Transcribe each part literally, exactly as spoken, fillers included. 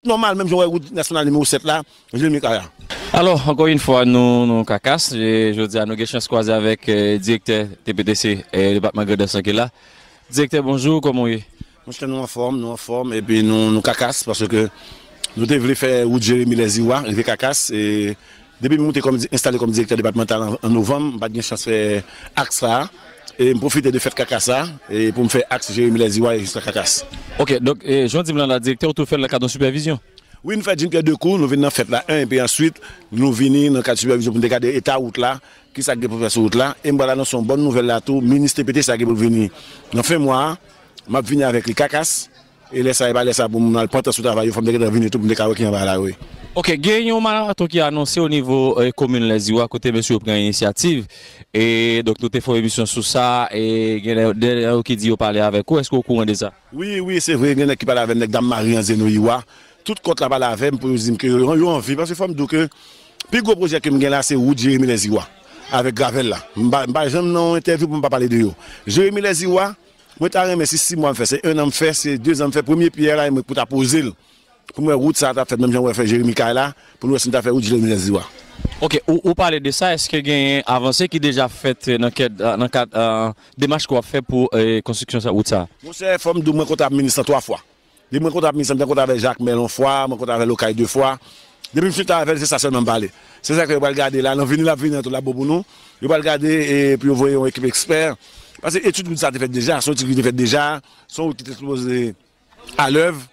nòmal, menm jan w wè wout nasyonal nimewo sèt la, Jeremi Kay la. Alò, ankò yon fwa, nou, nou Kakas. E jodi a, nou gen chans kwaze avèk, eh, direktè T P T C, eh, depatman Grandans lan ki la. Direktè, bonjou, kòman w ye? Monchè, nou anfòm, nou anfòm, epi nou, nou Kakas, paske nou te vle fè wout Jeremi Lèziwa, rive Kakas, e depi m moute kòm di-, enstale kòm direktè depatmantal an, an novanm, m pa t gen chans fè aks sa a, e m pwofite de fèt Kakas sa a, e pou m fè aks Jeremi Lèziwa jiska Kakas. Ok, donk, e, jan w di m lan la, direktè, ou tou fè l nan kad yon sipèvizyon? Wi, nou fè d'une pierre deux coups, nou vin nan fèt la, en, epi answit, nou vini nan kad sipèvizyon pou n te gade eta wout la, kisa k gen pou fè sou wout la, e m pral anonse yon bòn nouvèl la tou, minis T P T C a gen pou l vini nan fen mwa a, m ap vini avèk li Kakas, e lè sa, e pa lè sa pou m al pran tan sou travay yo, fò m te gentan vini tou pou m te ka wè ki anba la, wi. Ok, gen yon maraton ki anonse o nivo, eh, komin Lèziwa, kote mesye yo pran inisyativ, e donk nou te fè yon emisyon sou sa, e gen de, de, de ki di yo pale avèk ou, èske w okouran de sa? Wi, wi, se vre, gen nèg ki pale avè m, nèg Dam Mari an Zeno Iwa. Tout kòt la pale avè m pou yo di m ke yo, yo anvi, paske fò m di w ke pi gwo pwojè ke m gen la, se wout Jeremi Lèziwa, avèk gravèl la. M pa, m pa janm nan yon entèvyou pou m pa pale de yo. Jeremi Lèziwa, mwen ta renmen si sis mwa m fè, se en an m fè, se de zan m fè, premye pyè la, e mwen pou ta poze l. Pou m wè wout sa a ta fèt, menm jan mwen fè Jeremi Kay la, pou nou wè si n ta fè wout Jeremi Lèziwa. Ok, ou, ou pale de sa, èske genyen avanse ki deja fèt nan kèd, nan kad, eh, demach ke w ap fè pou, eh, konstriksyon sa, wout sa a? Monchè, fò m di w, mwen kontre ak minis lan twa fwa. Depi mwen kontre ak minis lan, m te kontre avèk Jakmèl yon fwa, mwen kontre avèk Okay de fwa. Depi m fin kontre avè l, se sa sèlman m pale. Se sa ke yo pral gade la, nan vini l ap vini an tou l ap bon pou nou. Yo pral gade, e, pou yo voye yon ekip ekspè. Paske etid wout sa te fèt deja, se yon etid ki te fèt deja, se yon wout ki te sipoze alèv.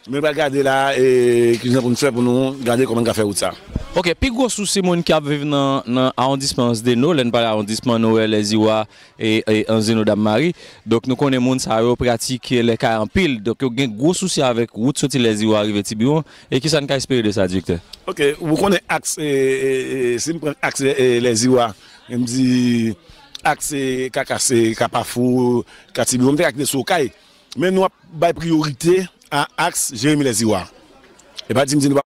Men yo pral gade la, e, kijan pou n fè pou nou gade kòman n ka fè wout sa. Ok, pi gwo sousi moun ki ap viv nan, nan awondisman Ansdeno, lè n pale awondisman, nou wè Lèziwa, e, e Ansdeno Dam Mari. Donk, nou konnen moun sa yo pratike lèkay anpil. Donk, yo gen gwo sousi avèk wout soti Lèziwa rive Tibiwon. E kisa n ka espere de sa, direktè? Ok, ou konnen aks, e, e, e, si m pran aks, e, e, Lèziwa, m di aks, e, Kakas, e, Kapafou, Ka Tibiwon, m te ka kite sou Okay. Men nou ap bay priyorite a aks Jeremi Lèziwa. E pa di m di nou pa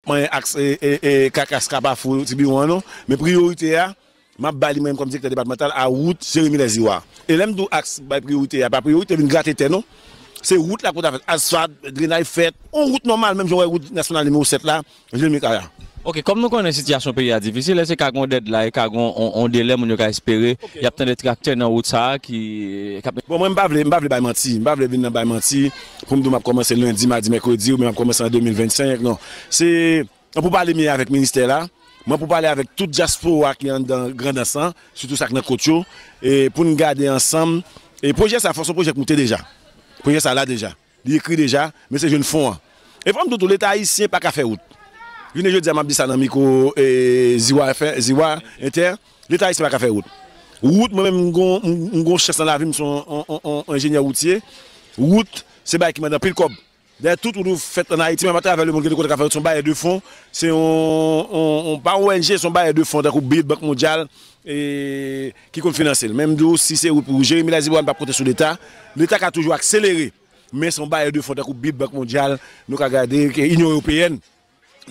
manyen aks, e, e, e, Kakas, Kapafou, Tibiwon an non. Men priyorite a, m ap bay li mwen menm kòm direktè depatmantal a wout Jeremi Lèziwa. E lè m di w aks bay priyorite a, pa priyorite vin grate tè non. Se wout la pou ta fèt, asfalt, drenaj fèt, yon wout nòmal, menm jan w wè wout nasyonal nimewo sèt la, Jeremi Kay la. Ok, kòm nou konnen sitiyasyon peyi a difisil, èske ka gon dèdlayn, ka gon on, on delè moun yo ka espere, y ap tande traktè nan wout sa a ki, k ap Bon, mwen, m pa vle, m pa vle bay manti. M pa vle vin nan bay manti pou m di w m ap kòmanse lendi, madi, mèkredi, oubyen m ap kòmanse an de mil vennsenk, non. Se, an pou pale mye avèk ministè la, mwen pou pale avèk tout dyaspora ki anndan Grandans lan, sitou sa k nan kot yo, e pou n gade ansanm. E pwojè sa, fò se yon pwojè k moute deja. Pwojè sa la deja. Li ekri deja, men se jwenn fon an. E fò m di w tou, Leta ayisyen pa ka fè wout. Jounen jodi a, m ap di sa nan mikwo, e, Ziwa F M, Ziwa Entè, Leta ayisyen pa ka fè wout. Wout, mwen menm, m gon, m, m gon chans nan lavi m, m se yon, yon, yon, yon enjenyè woutye. Wout, se bagay ki mande anpil kòb. Dayè, tout wout ou fèt ann Ayiti, menm atravè lemonn, gen de kote ka fè wout, se yon bayè de fon, se yon, yon, yon, pa yon O N G, se yon bayè de fon, tankou bid, Bank Mondyal, e, ki konn finanse l. Men m di w, si se wout pou Jeremi Lèziwa, n p ap konte sou Leta. Leta ka toujou akselere. Men se yon bayè de fon tankou bid, Bank Mondyal, nou ka gade, ke Inyon Ewopeyèn,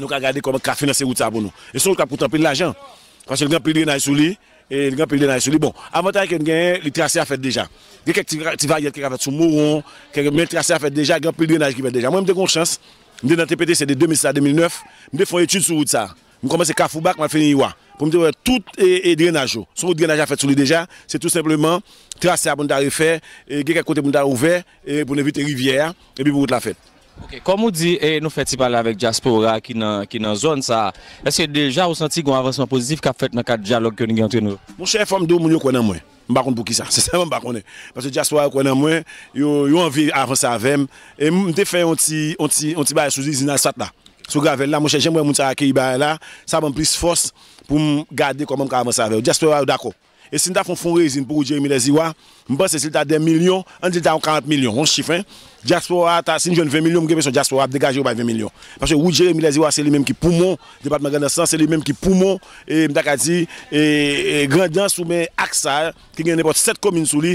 nou ka gade kòman ka finanse wout sa pou nou. E se yon wout k ap koute anpil lajan. Paske l gen anpil drenaj sou li, e l gen anpil drenaj sou li. Bon, avantaj ke n genyen, li trase a fèt deja. Gen kèk ti, ti vayèt ki ka fèt sou Mowon, kèk, men trase a fèt deja, gen anpil drenaj ki fèt deja. Mwen, m te gen yon chans, m te nan T P T C de de mil sis a de mil nèf, m te fè yon etid sou wout sa. M kòmanse Kafou Bak, m al fini Iwa. Pou m te wè tout, e, e, drenaj yo. Se yon wout drenaj la fèt sou li deja, se tou senpleman trase a pou n ta refè, e, gen kèk kote pou n ta ouvè, e, pou n evite rivyè a, epi pou wout la fèt. Ok, kòm ou di, e, nou fè ti pale avèk dyaspora ki nan, ki nan zòn sa a. Èske deja ou santi gen yon avansman pozitif k ap fèt nan kad dyalòg ke nou gen antre nou? Monchè, fò m di w, moun yo kwè nan mwen. M pa konn poukisa. Sensèman, m pa konnen. Paske dyaspora yo kwè nan mwen, yo, yo anvi avanse avè m. E m te fè yon ti, yon ti, yon ti bagay sou izin asfalt la. Sou gravèl la, monchè, jan m wè moun sa yo akeyi bagay la, sa ban m plis fòs pou m gade kòman m ka avanse avè yo. Dyaspora yo dakò. E si n ta fè yon fon rezin pou wout Jeremi Lèziwa, m panse si l ta de milyon, ann di l ta yon karant milyon, yon chif, en. Dyaspora a ta, si n jwenn ven milyon, m gen enpresyon dyaspora ap degaje yo bay ven milyon. Paske wout Jeremi Lèziwa, se li menm ki poumon depatman Grandans lan, se li menm ki poumon, e m ta ka di, e, e, Grandans oubyen aks sa a, ki gen nenpòt sèt komin sou li,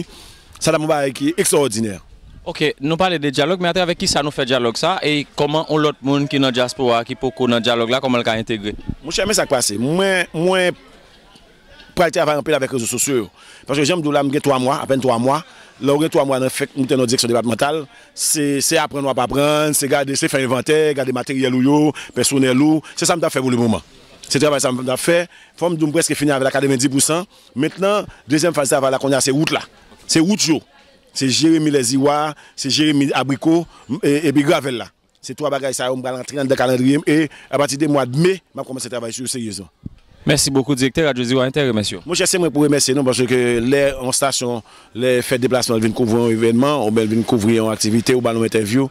sa t ap yon bagay ki ekstraòdinè. Ok, nou pale de dyalòg, men atravè kisa nou fè dyalòg sa, e kòman yon lòt moun ki nan dyaspora, ki poko nan dyalòg la, kòman l ka entegre? Monchè, men sa k pase. Mwen, mwen, pral travay anpil avèk rezo sosyo yo. Paske jan m di w la, m gen twa mwa, apèn twa mwa. Lè w gen twa mwa nan fèk moute nan direksyon depatmantal, se se aprann w ap aprann, se gade, se fè envantè, gade materyèl ou yo, pèsonèl ou. Se sa m t ap fè pou le moman. Se travay sa m t ap fè. Fò m di w, m prèske fini avè l a katrevenndis pousan. Mentnan, dezyèm faz travay la kounye a se wout la. Se wout yo. Se Jeremi Lèziwa, se Jeremi Abriko, e- epi gravèl la. Se twa bagay sa yo m pral rantre anndan kalandriye m e apati de mwa de me, m ap kòmanse travay sou yo seryezman. Mèsi bokou, direktè Radyo Ziwa, entè remèsye w. Monchè, se mwen pou remèsye nou, paske lè yon stasyon, lè fè deplasman, l vin kouvri yon evènman, oubyen l vin kouvri yon aktivite, ou ba l yon entèvyou,